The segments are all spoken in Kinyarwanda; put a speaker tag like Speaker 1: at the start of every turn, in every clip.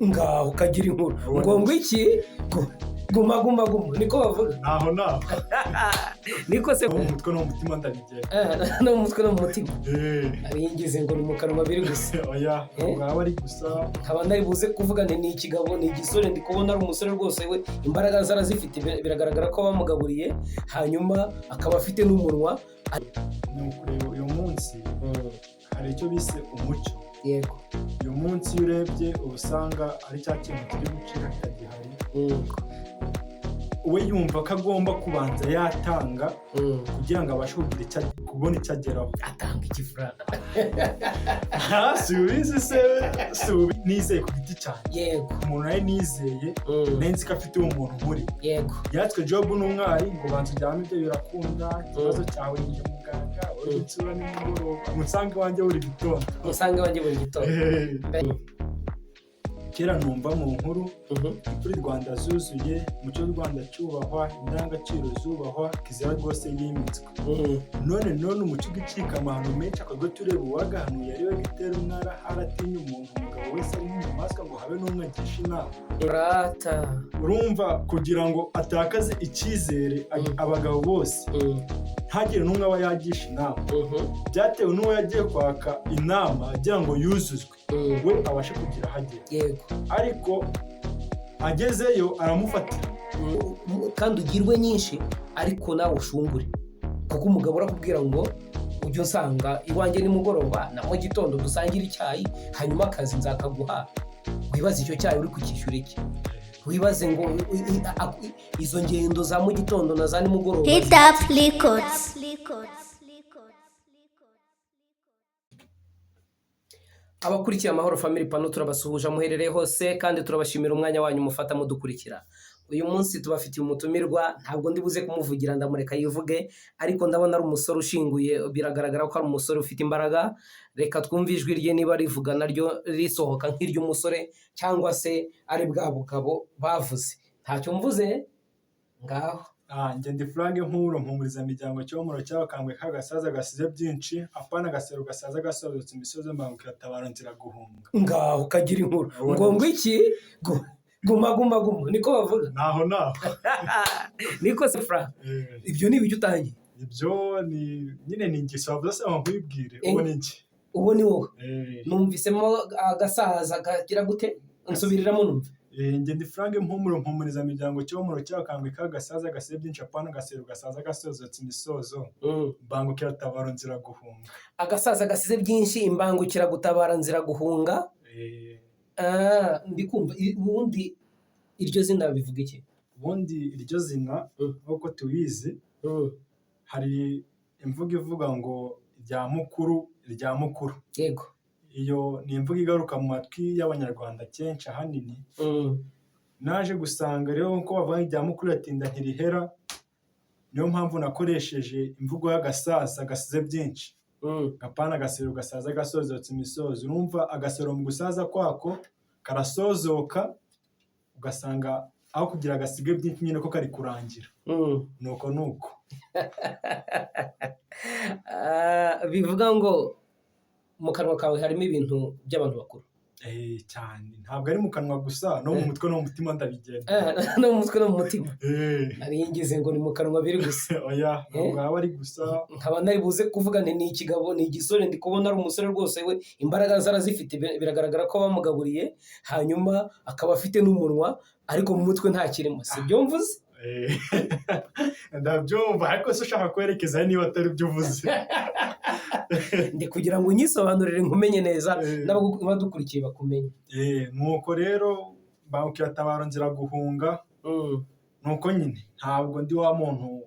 Speaker 1: Ngaho ukagira inkuru ngo iki? Guma guma guma, niko bavuga.
Speaker 2: Naho naho.
Speaker 1: Niko se?
Speaker 2: No mu mutwe no mu mutima ndabigenda.
Speaker 1: No mu mutwe no mu mutima. Nari ngize ngo ni mu kanwa biri gusa.
Speaker 2: Oya, ntabwo aba ari gusa.
Speaker 1: Nkaba nari buze kuvuga nti ni ikigabo, ni igisore, ndi kubona ari umusore rwose, we imbaraga zarazifite, biragaragara ko bamugaburiye, hanyuma akaba afite n'umunwa.
Speaker 2: Ni ukureba uyu munsi hari icyo bise umuco. Uyu munsi iyo urebye uba usanga ari cya kintu kiri gucika kitagihari. We yumva ko agomba kubanza yatanga kugira ngo abashe kugira icyo, kubona icyo ageraho.
Speaker 1: Atanga ikifaranga?
Speaker 2: Si ubizi se? Si nizeye ku giti cyanjye. Umuntu nari nizeye, nari nzi ko afite uwo muntu muri yatswe job n'umwari ngo banza ujyame, ibyo birakunda, ikibazo cyawe ni muganga uri gutsura nimugoroba, musange iwanjye buri gitondo.
Speaker 1: Musange iwanjye buri gitondo.
Speaker 2: Kera numva mu nkuru imfura i Rwanda zuzuye, umuco w'u Rwanda cyubahwa, indangagaciro zubahwa, kizira rwose yimitswe. None umuco ugicika, amahano menshi akorwa tureba. Uwagahanuye ariwe Gitera umwara, haratinya umuntu, umugabo wese ari nk'inyamaswa ngo habe n'umwe agisha inama.
Speaker 1: Rata.
Speaker 2: Urumva, kugira ngo atakaze icyizere abagabo bose, ntagire n'umwe aba yagisha inama, byatewe n'uwo yagiye kwaka inama agira ngo yuzuzwe, we abashe kugira aho agera. Ariko agezeyo aramufatira.
Speaker 1: Kandi ugirwe nyinshi, ariko nawe ushungure, kuko umugabo urakubwira ngo ujye unsanga iwanjye nimugoroba na mu gitondo dusangire icyayi, hanyuma akazi nzakaguha. Wibaze icyo cyayi uri kukishyura iki? Wibaze ngo izo ngendo za mu gitondo na za nimugoroba.
Speaker 3: Hit Up Records.
Speaker 1: Abakurikiye Amahoro Family Pano, turabasuhuje muherereye hose, kandi turabashimira umwanya wanyu mufata mudukurikira. Uyu munsi tubafitiye umutumirwa, ntabwo ndi buze kumuvugira, ndamureka yivuge, ariko ndabona ari umusore ushinguye, biragaragara ko ari umusore ufite imbaraga. Reka twumve ijwi rye niba rivuga naryo risohoka nk'iry'umusore cyangwa se ari bwa bugabo bavuze. Ntacyo mvuze ngaho.
Speaker 2: Njye ndi Frank Mpuro, mpumuriza miryango, cyomoro cy'abakambwe k'agasaza gasize byinshi, apana agasero gasaza gasobetse imisozi, mbangukiratabara nzira guhunga.
Speaker 1: Ngaho ukagira inkuru ngo iki? Guma guma guma, niko bavuga.
Speaker 2: Naho naho.
Speaker 1: Niko se, Frank? Ibyo ni ibyo utangiye?
Speaker 2: Ibyo ni nyine ni ingeso wavuze se ngo nkwibwire, ubu ni njye.
Speaker 1: Ubu ni wowe. Numvisemo agasaza kagira gute? Nsubiriramo numve.
Speaker 2: Njye ndi Frank Mpumuro, mpumuriza miryango, cyomoro cy'abakambwe k'agasaza gasize byinshi, apana agasero gasaza gasozotse imisozo, mbangukiratabara nzira guhunga.
Speaker 1: Agasaza gasize byinshi, imbangukiragutabara nzira guhunga. Ah, ndi kumva. Ubundi iryo zina bivuga iki?
Speaker 2: Ubundi iryo zina, nk'uko tubizi, hari imvugo ivuga ngo irya mukuru, irya mukuru. Iyo ni imvugo igaruka mu matwi y'Abanyarwanda kenshi ahanini. Naje gusanga rero nkuko bavuga irya mukuru iratinda ntirihera, niyo mpamvu nakoresheje imvugo y'agasaza gasize byinshi, gapana agasero gasaza gasozotse imisozo. Urumva agasero mu gusaza kwako karasozoka, ugasanga aho kugira gasige byinshi nyine ko kari kurangira. Nuko nuko.
Speaker 1: Ah, bivuga ngo mu kanwa kawe harimo ibintu by'abantu bakuru.
Speaker 2: Cyane, ntabwo ari mu kanwa gusa, no mu mutwe no mu mutima ndabigenda.
Speaker 1: No mu mutwe no mu mutima. Nari ngize ngo ni mu kanwa biri gusa.
Speaker 2: Oya, ntabwo aba ari gusa.
Speaker 1: Nkaba nari buze kuvuga nti ni ikigabo, ni igisore, ndi kubona ari umusore rwose, we imbaraga zarazifite, biragaragara ko bamugaburiye, hanyuma akaba afite n'umunwa, ariko mu mutwe ntakirimo. Si ibyo mvuze?
Speaker 2: Ndabyumva, ariko se ushaka kwerekeza niba atari byo uvuze?
Speaker 1: Ndi kugira ngo unyisobanurire nkumenye neza, n'abadukurikiye bakumenye.
Speaker 2: Nuko rero mbangukiratabara nzira guhunga. Nuko nyine ntabwo ndi wa muntu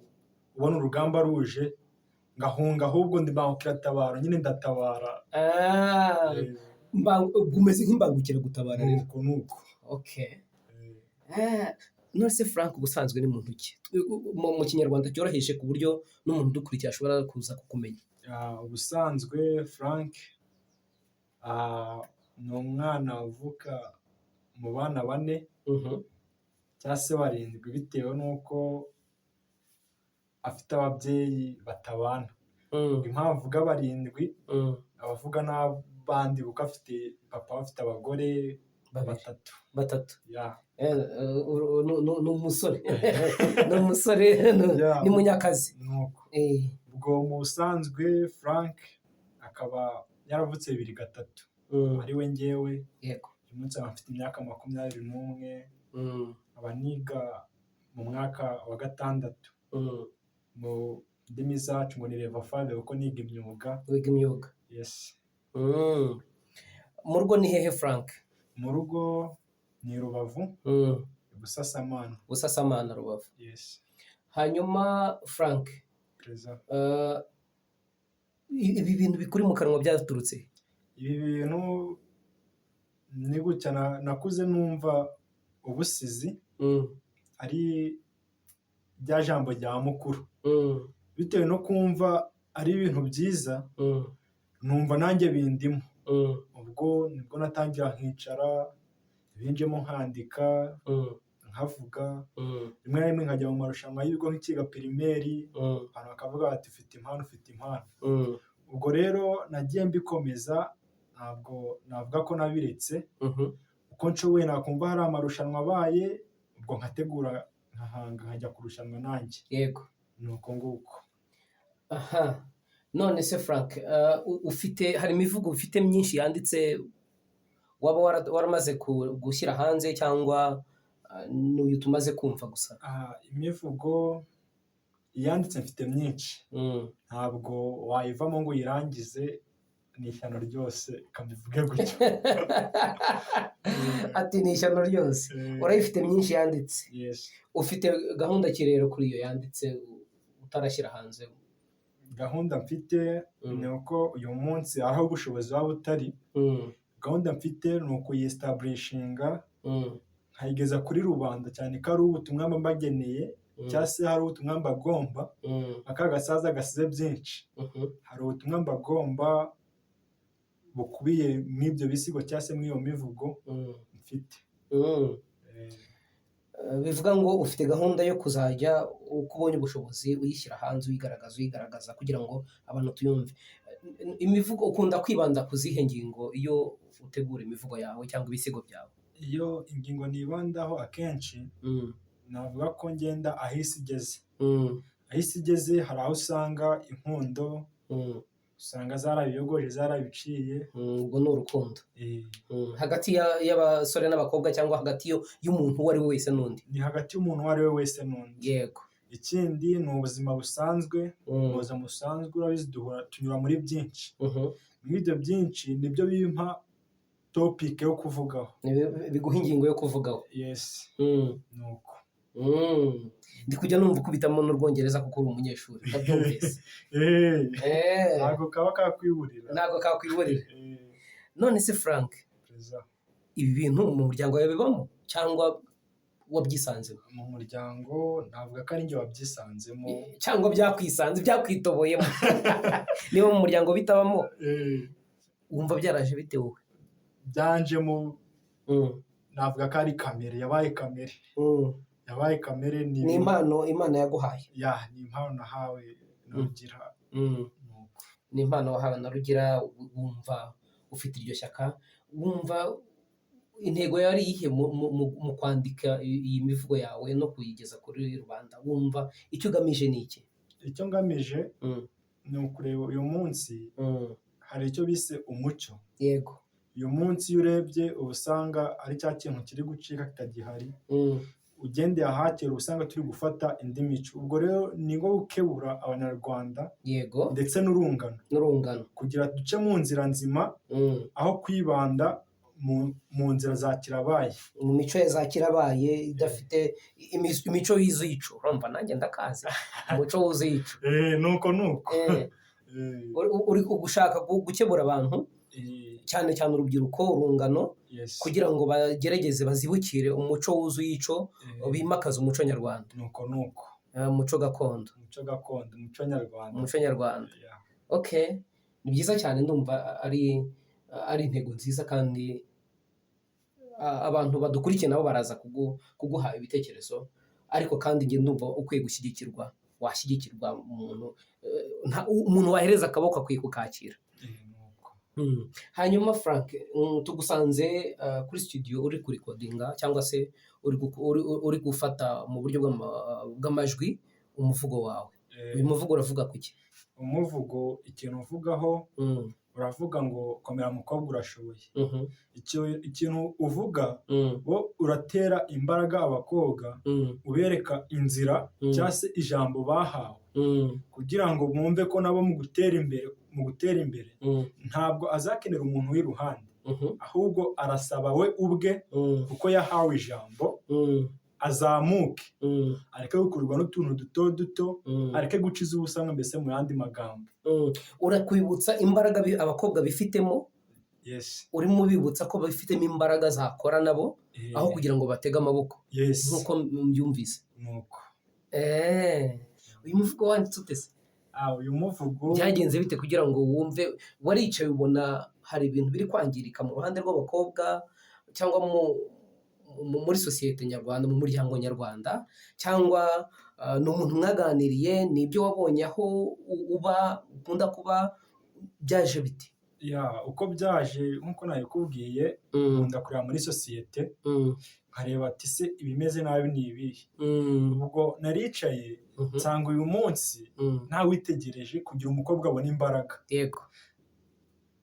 Speaker 2: ubona urugamba ruje ngahunga, ahubwo ndi mbangukiratabara nyine, ndatabara.
Speaker 1: Ah, umeze nk'imbangukiragutabara rero.
Speaker 2: Nuko nuko.
Speaker 1: Okay. Ah, none se Frank, ubusanzwe ni muntu ki? Mu Kinyarwanda cyoroheje, ku buryo n'umuntu udukurikiye ashobora kuza kukumenya.
Speaker 2: Ubusanzwe Frank ni umwana uvuka mu bana bane cyangwa se barindwi, bitewe n'uko afite ababyeyi batabana. Impamvu mvuga barindwi, abavuga n'abandi kuko afite papa, afite abagore.
Speaker 1: Babiri.
Speaker 2: Batatu.
Speaker 1: Batatu.
Speaker 2: Ya.
Speaker 1: Ni umusore, ni umusore,
Speaker 2: Yeah.
Speaker 1: ni Munyakazi.
Speaker 2: Nuko ubwo mu busanzwe Frank akaba yaravutse 2003, ari we ngewe. Uyu munsi nkaba mfite imyaka 21, nkaba niga mu mwaka wa gatandatu, mu ndimi zacu ngo ni level 5, kuko niga imyuga.
Speaker 1: Wiga imyuga.
Speaker 2: Yes.
Speaker 1: Mu rugo ni hehe, Frank?
Speaker 2: Mu rugo ni Rubavu, Busasamana.
Speaker 1: Busasamana, Rubavu.
Speaker 2: Yes.
Speaker 1: Hanyuma Frank,
Speaker 2: Perezida.
Speaker 1: Ibi bintu bikuri mu kanwa byaturutse?
Speaker 2: Ibi bintu ni gutya, nakuze numva ubusizi ari rya jambo rya mukuru. Bitewe no kumva ari ibintu byiza, numva nanjye bindimo. Ubwo nibwo natangira nkicara, binjemo nkandika, nkavuga, rimwe na rimwe nkajya mu marushanwa y'ibigo nk'ikiga primaire, abantu bakavuga bati: "Ufite impano, ufite impano." Ubwo rero nagiye mbikomeza, ntabwo navuga ko nabiretse. Uko nshoboye nakumva hari amarushanwa abaye, ubwo nkategura, nkahanga, nkajya kurushanwa nanjye. Ni uko nguko.
Speaker 1: Aha, none se Frank, ufite, hari imivugo ufite myinshi yanditse waba waramaze gushyira hanze, cyangwa n'uyu tumaze kumva gusa?
Speaker 2: Ah, imivugo iyanditse mfite myinshi. Ntabwo wayivamo ngo uyirangize, ni ishyano ryose, reka mbivuge gutyo.
Speaker 1: Ati ni ishyano ryose. Urayifite myinshi yanditse?
Speaker 2: Yes.
Speaker 1: Ufite gahunda ki rero kuri iyo yanditse utarashyira hanze?
Speaker 2: Gahunda mfite ni uko uyu munsi aho ubushobozi waba butari, gahunda mfite ni ukuyestablishinga, nkayigeza kuri rubanda, cyane ko ari ubutumwa mba mbageneye, cyangwa se hari ubutumwa mbagomba. Aka gasaza gasize byinshi, hari ubutumwa mbagomba bukubiye mw'ibyo bisigo cyangwa se mw'iyo mivugo mfite.
Speaker 1: Bivuga ngo ufite gahunda yo kuzajya uko ubonye ubushobozi uyishyira hanze, uyigaragaza, uyigaragaza kugira ngo abantu tuyumve. Imivugo ukunda kwibanda ku zihe ngingo iyo utegura imivugo yawe cyangwa ibisigo byawe?
Speaker 2: Iyo ingingo nibandaho akenshi, navuga ko ngenda aho isi igeze. Aho isi igeze, hari aho usanga inkundo, usanga zarabiyogoje, zarabiciye.
Speaker 1: Ubwo ni urukundo. Hagati y'abasore n'abakobwa, cyangwa hagati y'umuntu uwo ari we wese n'undi?
Speaker 2: Ni hagati y'umuntu uwo ari we wese n'undi. Ikindi ni ubuzima busanzwe. Mu buzima busanzwe urabizi duhora tunyura muri byinshi. Muri ibyo byinshi nibyo bimpa topic yo kuvugaho.
Speaker 1: Biguha ingingo yo kuvugaho.
Speaker 2: Yes. Nuko.
Speaker 1: Ndi kujya numva ukubitamo n'urwongereza kuko uri umunyeshuri, ndabyumvise.
Speaker 2: Ntabwo kaba kakwiburira.
Speaker 1: Ntabwo kakwiburira. None se Frank,
Speaker 2: Perezida.
Speaker 1: ibi bintu mu muryango wawe bibamo cyangwa wabyisanzemo?
Speaker 2: Mu muryango navuga ko ari njye wabyisanzemo.
Speaker 1: Cyangwa byakwisanze, byakwitoboyemo? Niba mu muryango bitabamo, wumva byaraje bite wowe?
Speaker 2: Byanjemo, navuga ko ari kamere, yabaye kamere. Yabaye kamere, ni
Speaker 1: Ni impano Imana yaguhaye.
Speaker 2: Ya, ni impano nahawe na Rugira. Nuko.
Speaker 1: Ni impano wahawe na Rugira. Wumva ufite iryo shyaka, wumva intego yari iyihe mu kwandika iyi mivugo yawe no kuyigeza kuri rubanda? Wumva icyo ugamije ni iki?
Speaker 2: Icyo ngamije ni ukureba uyu munsi hari icyo bise umuco. Uyu munsi iyo urebye uba usanga ari cya kintu kiri gucika, kitagihari. Ugendeye ahakera uba usanga turi gufata indi mico. Ubwo rero ni nko gukebura Abanyarwanda ndetse n'urungano,
Speaker 1: N'urungano.
Speaker 2: kugira duce mu nzira nzima, aho kwibanda mu nzira za kirabaye.
Speaker 1: Mu mico ya za kirabaye idafite imico yuzuye ico. Urumva nanjye ndakazi, umuco wuzuye ico.
Speaker 2: Nuko nuko.
Speaker 1: Uri gushaka gukebura abantu, cyane cyane urubyiruko, urungano, kugira ngo bagerageze bazibukire umuco wuzuye ico, bimakaze umuco nyarwanda.
Speaker 2: Nuko nuko.
Speaker 1: Umuco gakondo.
Speaker 2: Umuco gakondo, umuco nyarwanda.
Speaker 1: Umuco nyarwanda.
Speaker 2: Yeah.
Speaker 1: Okay, ni byiza cyane, ndumva ari intego nziza, kandi abantu badukurikiye nabo baraza kuguha ibitekerezo. Ariko kandi njye ndumva ukwiye gushyigikirwa, washyigikirwa. Umuntu umuntu wahereza akaboko akwiye kukakira.
Speaker 2: Nuko.
Speaker 1: Hanyuma Frank, tugusanze kuri studio uri kurecordinga cyangwa se uri gufata mu buryo bw'amajwi umuvugo wawe. Uyu muvugo uravuga kuki?
Speaker 2: Umuvugo ikintu uvugaho, uravuga ngo komera mukobwa, urashoboye. Ikintu uvuga, wo uratera imbaraga abakobwa, ubereka inzira cyangwa se ijambo bahawe, kugira ngo bumve ko nabo mu gutera imbere ntabwo azakenera umuntu w'iruhande, ahubwo arasaba we ubwe, kuko yahawe ijambo, azamuke, areke gukururwa n'utuntu duto duto, areke guciza ubusa mbese mu yandi magambo.
Speaker 1: Urakwibutsa imbaraga abakobwa bifitemo.
Speaker 2: Yes.
Speaker 1: Urimo ubibutsa ko bifitemo imbaraga zakora nabo, aho kugira ngo batege amaboko, nk'uko mbyumvise.
Speaker 2: Nuko.
Speaker 1: Uyu muvugo wanditse ute se?
Speaker 2: Uyu muvugo
Speaker 1: Byagenze bite kugira ngo wumve? Waricaye ubona hari ibintu biri kwangirika mu ruhande rw'abakobwa cyangwa muri sosiyete nyarwanda, mu muryango nyarwanda, cyangwa ni umuntu mwaganiriye, ni ibyo wabonye aho uba ukunda kuba? Byaje bite?
Speaker 2: Ya, uko byaje, nk'uko nabikubwiye, nkunda kureba muri sosiyete, nkareba ati se ibimeze nabi ni ibihe? Ubwo naricaye, nsanga uyu munsi ntawitegereje kugira umukobwa abone imbaraga,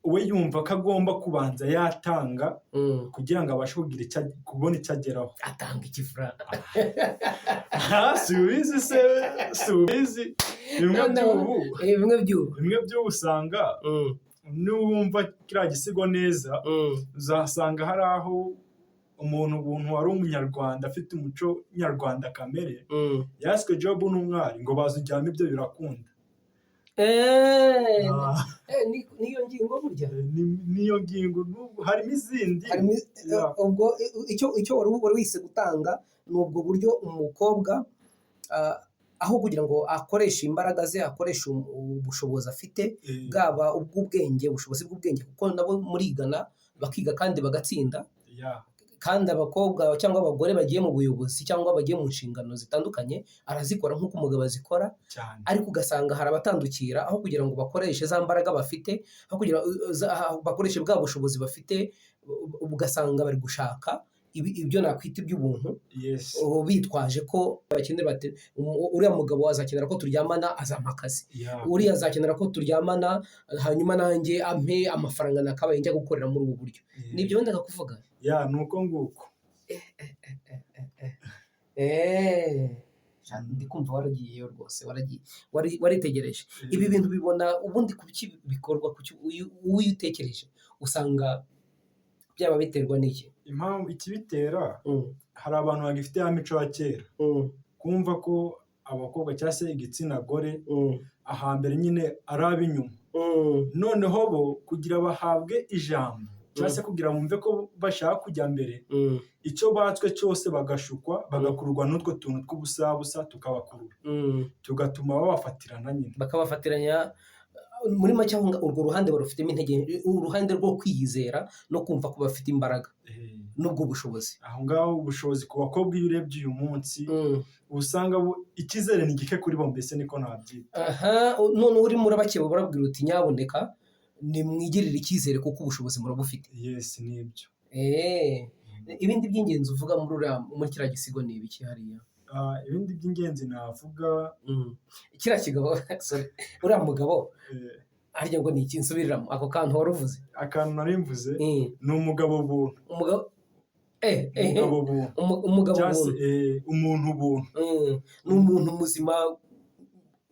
Speaker 2: we yumva ko agomba kubanza yatanga kugira ngo abashe kugira icyo kubona icyo ageraho.
Speaker 1: Atanga iki, Frank?
Speaker 2: Si ubizi se? Si ubizi bimwe by'ubu?
Speaker 1: Bimwe by'ubu.
Speaker 2: Bimwe by'ubu usanga nuwumva kiriya gisigo neza, uzasanga hari aho umuntu ubuntu wari umunyarwanda afite umuco nyarwanda kamere, yaswe job n'umwari ngo baza ujyamo, ibyo birakunda.
Speaker 1: Niyo ngingo burya.
Speaker 2: Niyo ngingo, harimo izindi.
Speaker 1: Harimo ubwo icyo wari wise gutanga ni ubwo buryo umukobwa, aho kugira ngo akoreshe imbaraga ze, akoreshe ubushobozi afite, bwaba ubw'ubwenge, ubushobozi bw'ubwenge, kuko nabo murigana bakiga kandi bagatsinda, kandi abakobwa cyangwa abagore bagiye mu buyobozi cyangwa bagiye mu nshingano zitandukanye arazikora nk'uko umugabo azikora, ariko ugasanga hari abatandukira, aho kugira ngo bakoreshe za mbaraga bafite, aho kugira bakoreshe bwa bushobozi bafite, ugasanga bari gushaka ibyo nakwita iby'ubuntu, bitwaje ko bakenera, bati uriya mugabo azakenera ko turyamana, azampa akazi, uriya azakenera ko turyamana, hanyuma nanjye ampe amafaranga nakabaye njya gukorera muri ubu buryo. Nibyo wendaga kuvuga?
Speaker 2: Ya, ni uko nguko.
Speaker 1: Ndi kumva waragiyeyo rwose, waragiye, waritegereje ibi bintu, bibona ubundi kuki bikorwa? Kuki uyu utekereje usanga byaba biterwa n'iki?
Speaker 2: Impamvu ikibitera, hari abantu bagifite ya mico ya kera, kumva ko abakobwa cyangwa se igitsina gore ahambere nyine ari ab'inyuma, noneho bo kugira bahabwe ijambo cyangwa se kugira bumve ko bashaka kujya mbere, icyo batswe cyose bagashukwa, bagakururwa n'utwo tuntu tw'ubusabusa, tukabakurura, tugatuma babafatirana nyine.
Speaker 1: Bakabafatiranya. Muri make aho urwo ruhande barufitemo intege, uruhande rwo kwiyizera no kumva ko bafite imbaraga n'ubwo bushobozi.
Speaker 2: Aho ngaho ubushobozi ku bakobwa, iyo urebye uyu munsi, usanga icyizere ni gike kuri bo, mbese niko nabyita.
Speaker 1: Aha none urimo urabakeba, urababwira uti nyaboneka nimwigirire icyizere kuko ubushobozi murabufite.
Speaker 2: Yes, nibyo.
Speaker 1: Ibindi by'ingenzi uvuga muri kiriya gisigo ni ibiki hariya?
Speaker 2: Ibindi by'ingenzi navuga,
Speaker 1: Kiriya kigabo, sorry, uriya mugabo, harya ngo ni iki? Nsubiriramo ako kantu wari uvuze.
Speaker 2: Akantu nari mvuze ni umugabo buntu.
Speaker 1: Umugabo
Speaker 2: Umugabo buntu.
Speaker 1: Umugabo
Speaker 2: Cyangwa se
Speaker 1: buntu.
Speaker 2: Umuntu buntu.
Speaker 1: Ni umuntu muzima,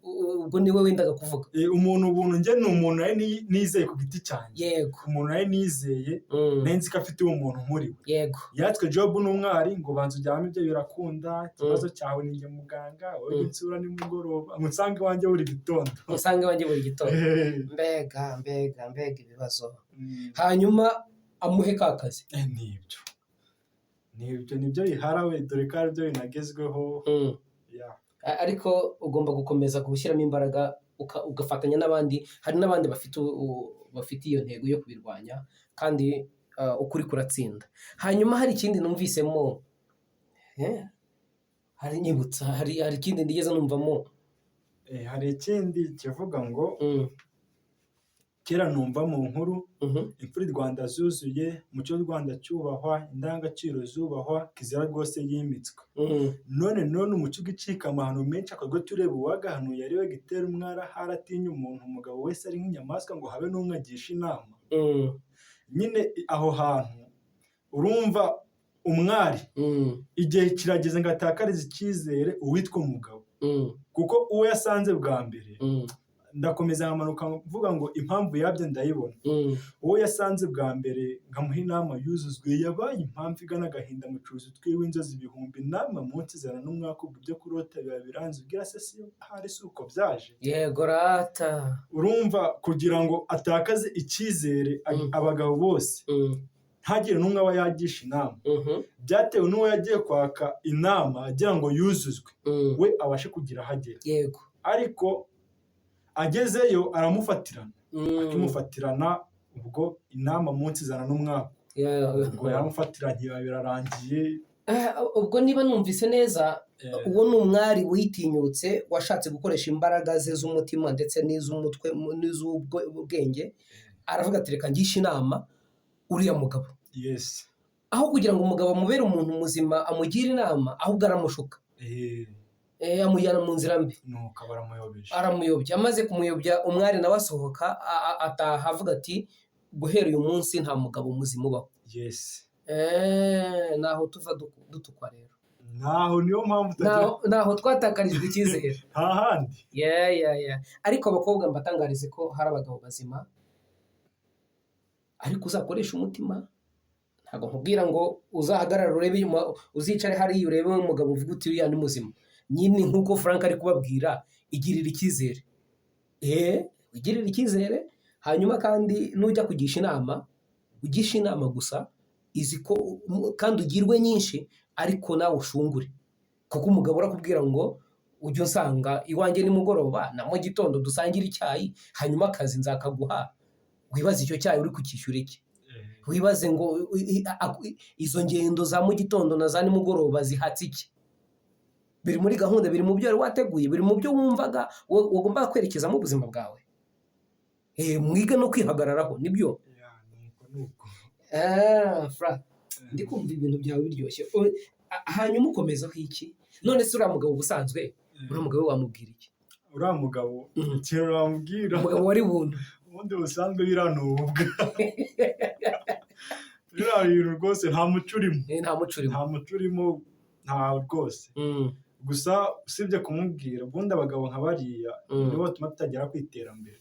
Speaker 1: ubwo niwe wendaga kuvuga.
Speaker 2: Umuntu buntu, njye ni umuntu nari nizeye ku giti cyanjye, umuntu nari nizeye, nari nzi ko afite uwo muntu muri we. Yatswe job n'umwari ngo banza ujyame, ibyo birakunda, ikibazo cyawe ni njye muganga wowe, insura nimugoroba ngo nsange iwanjye buri gitondo.
Speaker 1: Usange iwanjye buri gitondo. Mbega mbega mbega ibibazo! Hanyuma amuhe ka kazi.
Speaker 2: Nibyo biharawe, dore ko aribyo binagezweho. Ya.
Speaker 1: Ariko ugomba gukomeza gushyiramo imbaraga, ugafatanya n'abandi. Hari n'abandi bafite bafite iyo ntego yo kubirwanya, kandi ukuri kuratsinda. Hanyuma hari ikindi numvisemo, hari nyibutsa, hari ikindi nigeze numvamo.
Speaker 2: Hari ikindi kivuga ngo Kera numva mu nkuru imfura i Rwanda zuzuye, umuco w'u Rwanda cyubahwa, indangagaciro zubahwa, kizira rwose yimitswe. None umuco ugicika, amahano menshi akorwa tureba. Uwagahanuye ariwe Gitera umwara, haratinya umuntu, umugabo wese ari nk'inyamaswa ngo habe n'umwe agisha inama. Nyine aho hantu urumva umwari igihe kirageze ngo atakarize icyizere uwitwa umugabo, kuko uwo yasanze bwa mbere, ndakomeza nkamanuka mvuga ngo impamvu yabyo ndayibona. Uwo yasanze bwa mbere nkamuha inama yuzuzwe, yabaye impamvu igana agahinda, mucuzi twiwe inzozi ibihumbi, nama munsi zana n'umwaka, ubwo ibyo kurota biba biranze, ubwira se si hari si uko byaje.
Speaker 1: Yego rata.
Speaker 2: Urumva kugira ngo atakaze icyizere abagabo bose, ntagire n'umwe aba yagisha inama, byatewe n'uwo yagiye kwaka inama agira ngo yuzuzwe, we abashe kugira aho agera. Ariko agezeyo aramufatirana, akimufatirana ubwo inama munsi izana n'umwaka, ubwo yaramufatiranye biba birarangiye.
Speaker 1: Ubwo niba numvise neza, uwo ni umwari witinyutse, washatse gukoresha imbaraga ze z'umutima ndetse n'iz'umutwe n'iz'ubwenge, aravuga ati: "Reka ngishe inama uriya mugabo." Aho kugira ngo umugabo amubere umuntu muzima amugire inama, ahubwo aramushuka, amujyana mu nzira mbi.
Speaker 2: Nuko baramuyobeje.
Speaker 1: Aramuyobya. Amaze kumuyobya, umwari nawe asohoka ataha avuga ati: "Guhera uyu munsi nta mugabo muzima ubaho." Naho tuva dutukwa rero.
Speaker 2: Ntaho, niyo mpamvu utagira.
Speaker 1: Naho twatakarijwe icyizere.
Speaker 2: Nta handi.
Speaker 1: Yeah. Ariko abakobwa mbatangarize ko hari abagabo bazima, ariko uzakoresha umutima. Ntabwo nkubwira ngo uzahagarare urebe inyuma, uzicare hariya urebe umugabo uvuga uti: "Uriya ni muzima." Nyine nk'uko Frank ari kubabwira, igirira icyizere, igirira icyizere. Hanyuma kandi nujya kugisha inama, ugisha inama gusa izi ko kandi ugirwe nyinshi, ariko nawe ushungure, kuko umugabo urakubwira ngo ujye unsanga iwanjye nimugoroba na mu gitondo dusangire icyayi, hanyuma akazi nzakaguha. Wibaze icyo cyayi uri kukishyura iki? Wibaze ngo izo ngendo za mu gitondo na za nimugoroba zihatse iki? Biri muri gahunda, biri mu byo wari wateguye, biri mu byo wumvaga wagombaga kwerekezamo ubuzima bwawe? Mwige no kwihagararaho, nibyo.
Speaker 2: Yeah, nuko nuko.
Speaker 1: Fra, ndi kumva ibintu byawe biryoshye. Hanyuma ukomezaho iki? None se uriya mugabo ubusanzwe, uriya mugabo wamubwira iki?
Speaker 2: Uriya mugabo, ikintu namubwira,
Speaker 1: Umugabo wari buntu.
Speaker 2: Ubundi busanzwe biriya ni ububwa, biriya bintu rwose nta muco urimo.
Speaker 1: Nta muco urimo.
Speaker 2: Nta muco urimo, nta rwose. Gusa usibye kumubwira, ubundi abagabo nka bariya nibo batuma tutagera ku iterambere,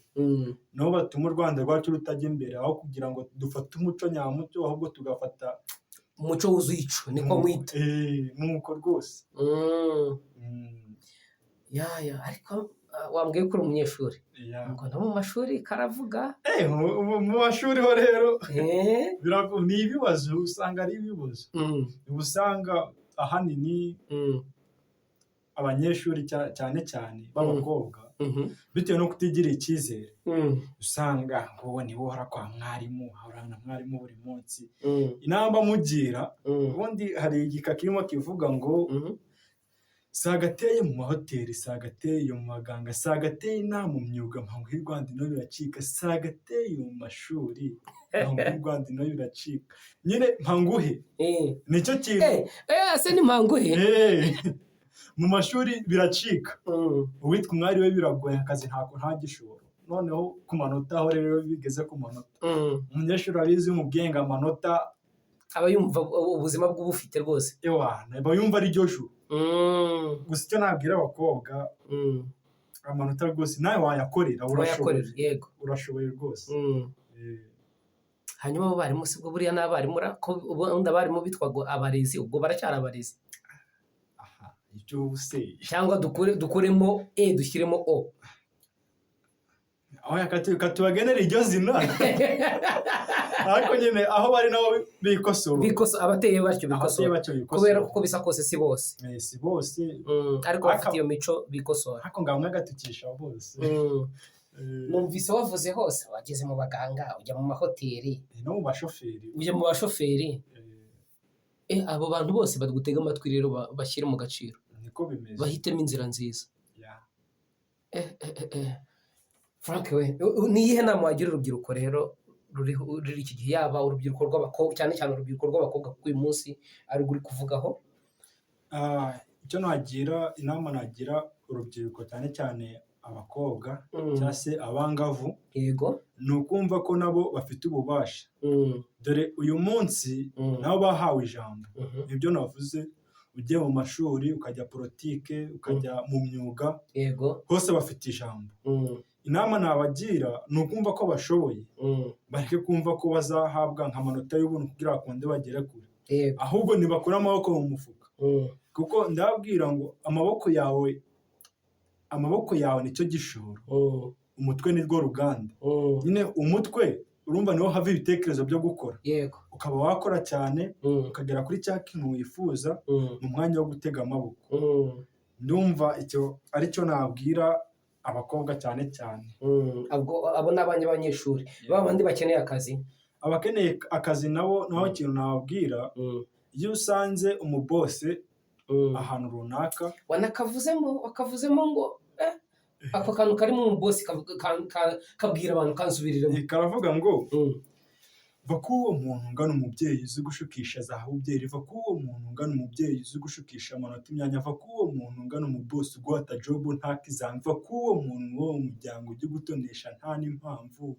Speaker 2: nibo batuma u Rwanda rwacu rutajya imbere. Aho kugira ngo dufate umuco nyamuco, ahubwo tugafata
Speaker 1: umuco wuzuye ico, niko mwita.
Speaker 2: Nuko rwose.
Speaker 1: Ya, ariko wambwiye ko uri umunyeshuri, ngo no mu mashuri karavuga.
Speaker 2: Mu mashuri ho rero ni ibibazo, usanga ari ibibazo. Uba usanga ahanini abanyeshuri cyane cyane b'abakobwa, bitewe no kutigirira icyizere, usanga ngo niwe uhora kwa mwarimu, ahorana na mwarimu buri munsi. Inama mugira, ubundi hari igika kirimo kivuga ngo sagateye mu mahoteli, sagateye mu baganga, sagateye inama mu myuga, mpangu y'u Rwanda ino biracika, sagateye mu mashuri, mpangu y'u Rwanda ino biracika. Nyine mpanguhe, nicyo kintu.
Speaker 1: Se ni mpanguhe?
Speaker 2: Mu mashuri biracika. Uwitwa umwari we biragoye, akazi ntako nta gishoro. Noneho ku manota aho rero bigeze ku manota, umunyeshuri abizi mu bwenge amanota
Speaker 1: aba yumva ubuzima bw'ubufite rwose.
Speaker 2: Ewana, aba yumva ari ryo juru. Gusa icyo nabwira abakobwa, amanota rwose nawe wayakorera, urashoboye.
Speaker 1: Wayakorera, yego.
Speaker 2: Urashoboye rwose.
Speaker 1: Hanyuma abo barimu si bwo buriya ni abarimu ra? Ko ubundi abarimu bitwaga abarezi, ubwo baracyari abarezi?
Speaker 2: Aha, ibyo se?
Speaker 1: Cyangwa dukuremo e dushyiremo o?
Speaker 2: Aho katubagenera iryo zina, ariko nyine aho bari nabo bikosora.
Speaker 1: Abateye batyo
Speaker 2: Abateye
Speaker 1: bikosora.
Speaker 2: batyo bikosora.
Speaker 1: Kubera ko uko bisa kose si bose.
Speaker 2: Si bose.
Speaker 1: Ariko bafite iyo mico bikosora.
Speaker 2: Ariko ngo bamwe agatukisha bose.
Speaker 1: Numvise wavuze hose, wageze mu baganga, ujya mu mahoteli,
Speaker 2: no mu bashoferi.
Speaker 1: Ujya mu bashoferi. Abo bantu bose bagutega amatwi rero bashyire mu gaciro,
Speaker 2: Niko bimeze.
Speaker 1: bahitemo inzira nziza. Frank we, ni iyihe nama wagira urubyiruko rero ruri iki gihe, yaba urubyiruko rw'abakobwa, cyane cyane urubyiruko rw'abakobwa, kuko uyu munsi ari uri kuvugaho?
Speaker 2: Icyo nagira, inama nagira urubyiruko, cyane cyane abakobwa cyangwa se abangavu, ni ukumva ko nabo bafite ububasha. Dore uyu munsi nabo bahawe ijambo. Ibyo navuze, ugiye mu mashuri, ukajya politike, ukajya mu myuga, hose bafite ijambo. Inama nabagira ni ukumva ko bashoboye, bareke kumva ko bazahabwa nk'amanota y'ubuntu kugira bakunde bagere kure, ahubwo ntibakure amaboko mu mufuka, kuko ndababwira ngo amaboko yawe nicyo gishoro, umutwe ni rwo ruganda. Nyine umutwe urumva niho hava ibitekerezo byo gukora, ukaba wakora cyane, ukagera kuri cya kintu wifuza mu mwanya wo gutega amaboko. Ndumva icyo aricyo nabwira abakobwa cyane cyane.
Speaker 1: Abo ni abanyeshuri, ba bandi bakeneye akazi.
Speaker 2: Abakeneye akazi nabo ikintu nababwira, iyo usanze umuboss ahantu runaka,
Speaker 1: Wanakavuzemo, wakavuzemo ngo ako kantu karimo umuboss kabwira abantu, kansubiriremo.
Speaker 2: Karavuga ngo: "Va kuri uwo muntu ungana umubyeyi uzi gushukisha zahabu byeri, va kuri uwo muntu ungana umubyeyi uzi gushukisha amanota imyanya, va kuri uwo muntu ungana umuboss uguhata job nta kizami, va kuri uwo muntu wo mu muryango ujya ugutonesha nta n'impamvu,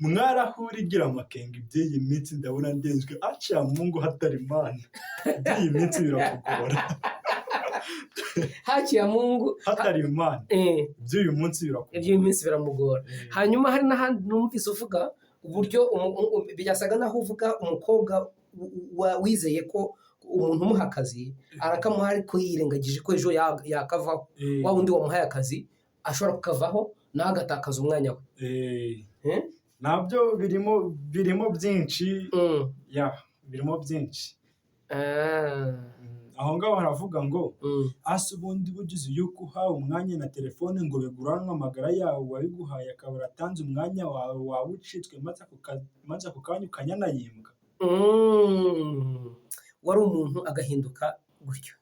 Speaker 2: mwarahura igira amakenga, iby'iyi minsi ndabona ndenzwe, aca Mungu hatari Imana, iby'iyi minsi birakugora."
Speaker 1: Haki ya Mungu
Speaker 2: hatari Imana, iby'uyu munsi birakugora.
Speaker 1: Iby'uyu minsi biramugora. Hanyuma hari n'ahandi numvise uvuga uburyo byasaga naho uvuga umukobwa wizeye ko umuntu umuha akazi arakamuha, ariko yirengagije ko ejo yakavaho, wa wundi wamuhaye akazi ashobora kukavaho nawe agatakaza umwanya we. Eh?
Speaker 2: Nabyo birimo byinshi, ya, birimo byinshi. Aho ngaho haravuga ngo: "Ase ubundi bugize yuko uhawe umwanya na telefone ngo biguranwe amagara yawe, uwabiguhaye akaba aratanze umwanya wawe, waba ucitswe maze ako kanya ukanyanayimbwa."
Speaker 1: Wari umuntu agahinduka gutyo.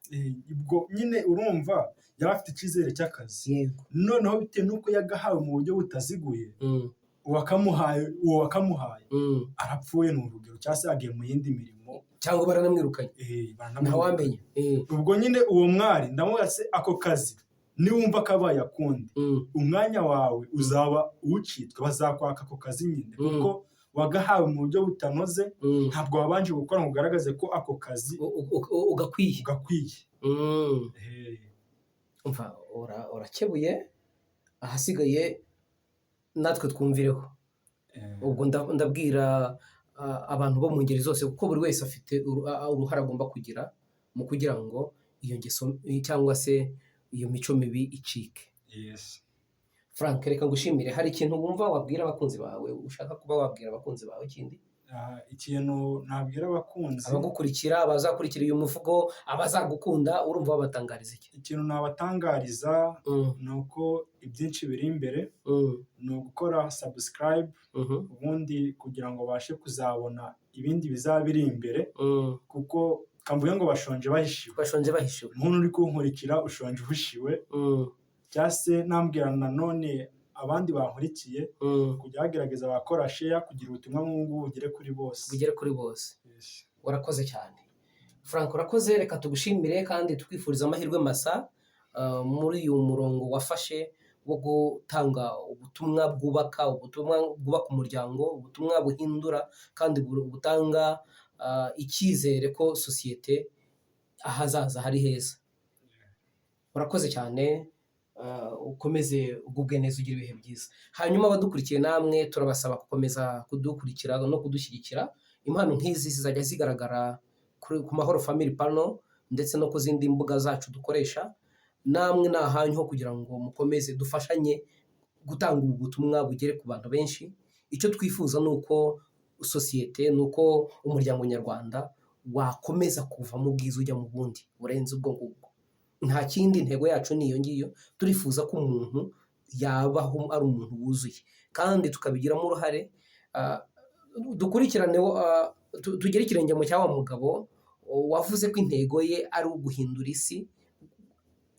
Speaker 2: Ubwo nyine urumva yari afite icyizere cy'akazi, noneho bitewe n'uko yagahawe mu buryo butaziguye, uwo wakamuhaye arapfuye, ni urugero, cyangwa se yagiye mu yindi mirimo,
Speaker 1: cyangwa baranamwirukanye,
Speaker 2: baranamwirukanye.
Speaker 1: Ntawamenya.
Speaker 2: Ubwo nyine uwo mwari ndamubaza: "Se ako kazi niwumva kabaye akundi, umwanya wawe uzaba uwucitswe, bazakwaka ako kazi nyine, kuko wagahawe mu buryo butanoze, ntabwo wabanje gukora ngo ugaragaze ko ako kazi
Speaker 1: ugakwiye."
Speaker 2: Ugakwiye.
Speaker 1: Umva, urakebuye, ahasigaye natwe twumvireho. Ubwo ndabwira abantu bo mu ngeri zose, kuko buri wese afite uruhare agomba kugira mu kugira ngo iyo ngeso cyangwa se iyo mico mibi icike. Frank, reka ngushimire. Hari ikintu wumva wabwira abakunzi bawe, ushaka kuba wabwira abakunzi bawe ikindi?
Speaker 2: Ikintu nabwira abakunzi,
Speaker 1: abagukurikira, abazakurikira uyu muvugo, abazagukunda, urumva wabatangariza iki?
Speaker 2: Ikintu nabatangariza ni uko ibyinshi biri imbere, ni ugukora subscribe, ubundi kugira ngo babashe kuzabona ibindi bizaba biri imbere, kuko kamvuge ngo bashonje bahishiwe.
Speaker 1: Bashonje bahishiwe.
Speaker 2: Umuntu uri kunkurikira, ushonje uhishiwe, cyangwa se nambwira nanone abandi bankurikiye kujya bagerageza bakora share kugira ubutumwa nk'ubu ngubu bugere kuri bose.
Speaker 1: Bugere kuri bose.
Speaker 2: Yes.
Speaker 1: Urakoze cyane Frank, urakoze. Reka tugushimire kandi tukwifuriza amahirwe masa muri uyu murongo wafashe wo gutanga ubutumwa bwubaka, ubutumwa bwubaka umuryango, ubutumwa buhindura kandi butanga icyizere ko sosiyete ahazaza hari heza. Urakoze cyane, ukomeze ugubwe neza, ugire ibihe byiza. Hanyuma abadukurikiye namwe turabasaba gukomeza kudukurikira no kudushyigikira. Impano nk'izi zizajya zigaragara ku Mahoro Family Pano ndetse no ku zindi mbuga zacu dukoresha. Namwe ni ahanyu ho kugira ngo mukomeze dufashanye gutanga ubu butumwa bugere ku bantu benshi. Icyo twifuza ni uko sosiyete, ni uko umuryango nyarwanda wakomeza kuva mu bwiza ujya mu bundi burenze ubwo ngubwo. Nta kindi, intego yacu ni iyo ngiyo. Turifuza ko umuntu yabaho ari umuntu wuzuye kandi tukabigiramo uruhare. Dukurikirane, tugere ikirenge mu cya wa mugabo wavuze ko intego ye ari uguhindura isi.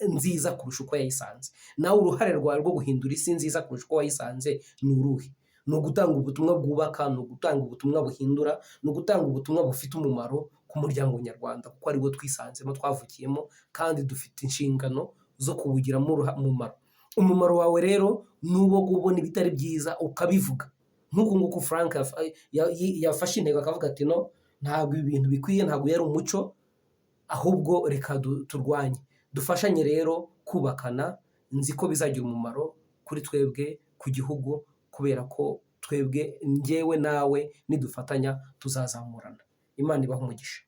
Speaker 1: nziza kurusha uko yayisanze. Nawe uruhare rwawe rwo guhindura isi nziza kurusha uko wayisanze ni uruhe? Ni ugutanga ubutumwa bwubaka, ni ugutanga ubutumwa buhindura, ni ugutanga ubutumwa bufite umumaro ku muryango nyarwanda, kuko ariwo twisanzemo, twavukiyemo, kandi dufite inshingano zo kuwugiramo umumaro. Umumaro wawe rero ni uwo kubona ibitari byiza ukabivuga, nk'uku nguku Frank yafashe intego akavuga ati: "No, ntabwo ibi bintu bikwiye, ntabwo yari umuco, ahubwo reka turwanye." Dufashanye rero kubakana. Nzi ko bizagira umumaro kuri twebwe, ku gihugu, kubera ko twebwe, njyewe nawe, nidufatanya tuzazamurana. Imana ibahe umugisha.